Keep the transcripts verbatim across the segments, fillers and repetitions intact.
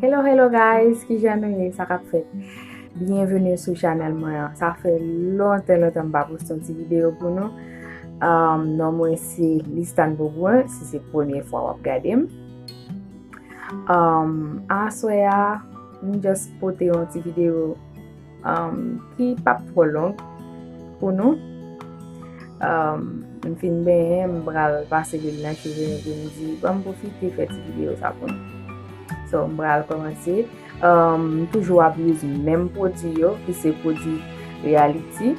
Hello, hello guys, kijan nou ye? Sa k ap fèt? Byenveni sou chanèl mwen an. Sa fè lontan, lontan m pa poste yon ti videyo pou nou. Um, non mwen se Listane Beaubrun, si se premye fwa w ap gade m. Um, aswè a, m just pote yon ti videyo um, ki p ap twò long pou nou. Um, m fin benyen, m pral pase lwil nan cheve m, epi m di, ban m pwofite fè ti videyo sa pou nou. So, m pral kòmanse. Um, m toujou ap use menm pwodui yo, ki se pwodui Reality.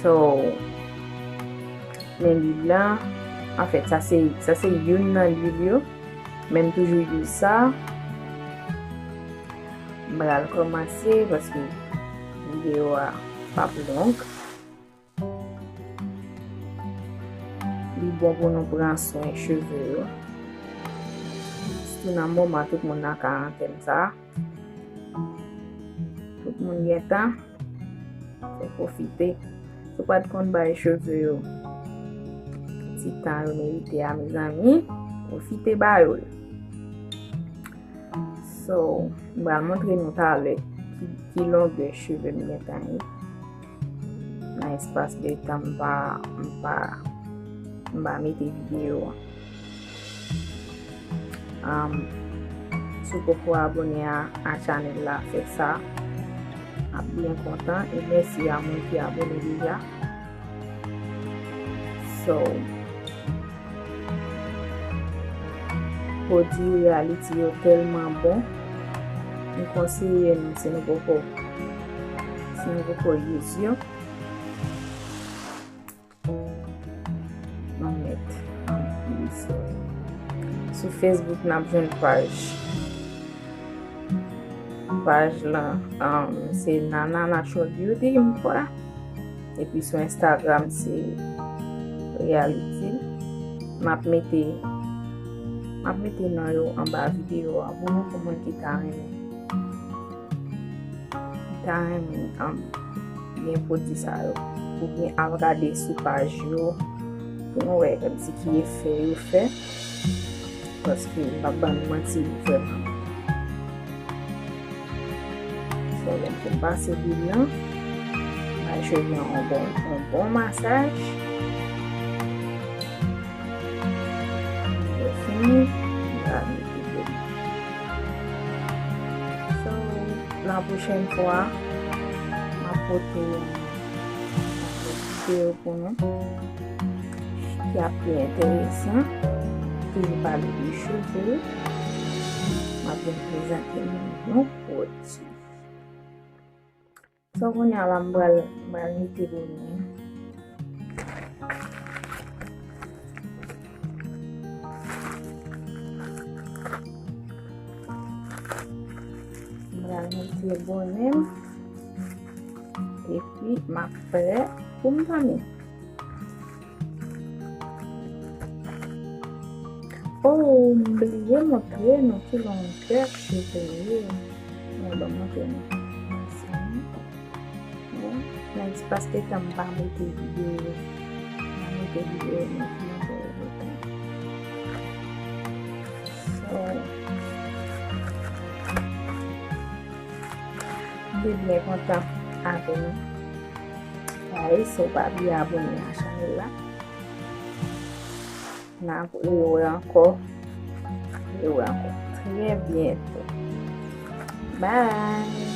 So, men lwil lan, anfèt, sa se, sa se youn nan lwil yo. Men m toujou use sa. M pral kòmanse paske videyo a p ap long. Li bon pou nou pran swen cheve yo. Sitou nan moman tout moun nan karantèn sa. Tout moun gentan fè pwofite. Si w pa t konn bay cheve yo ti tan yo merite a, mezanmi, pwofite ba yo l. So, m pral montre nou talè ki, ki longè cheve m gentan ye. Nan espas de tan m pa, m pa, m pa mete videyo a. Um, si w poko abone a, a chanèl la, fè sa. M ap byen kontan. E mèsi a moun ki abone deja. So, pwodui Reality yo tèlman bon. M konseye nou, si nou poko, si nou poko use yo. Non, mèt. Sou Facebook, n ap jwenn paj. Paj lan, um, se Nana Natural Beauty, m kwè. Epi sou Instagram, se Reality. M ap mete, m ap mete non yo anba videyo a pou nou, pou moun ki ta renmen. Ki ta renmen, um, gen pwodui sa yo. Oubyen al gade sou paj yo pou nou wè kòmsi ki efè yo fè. Paske m p ap ban nou manti, vrèman. So, lè m fin pase lwil lan, bay cheve an yon bon, yon bon masaj. Lè fini, m pral mete gòm. So, la pwochèn fwa, m ap pote yon, m ap pote yon videyo pou nou ki ap pi enteresan. Toujou pale de cheve. M ap vin prezante nou yon pwodui. So, kounye a la, m pral, m pral mete bonè. M pral mete bonè m. Epi, m ap prè pou m dòmi. Oh, m bliye montre nou ki longè cheve m ye. Mwen ban m montre nou. Bon, nan espas de tan m pa mete videyo. M pa mete videyo nan ki longè yo gentan. So, m te byen kontan avè nou. Guys, si w pa bliye abone a chanèl la. N ap rewè ankò. Rewè ankò. Trè byento. Bye!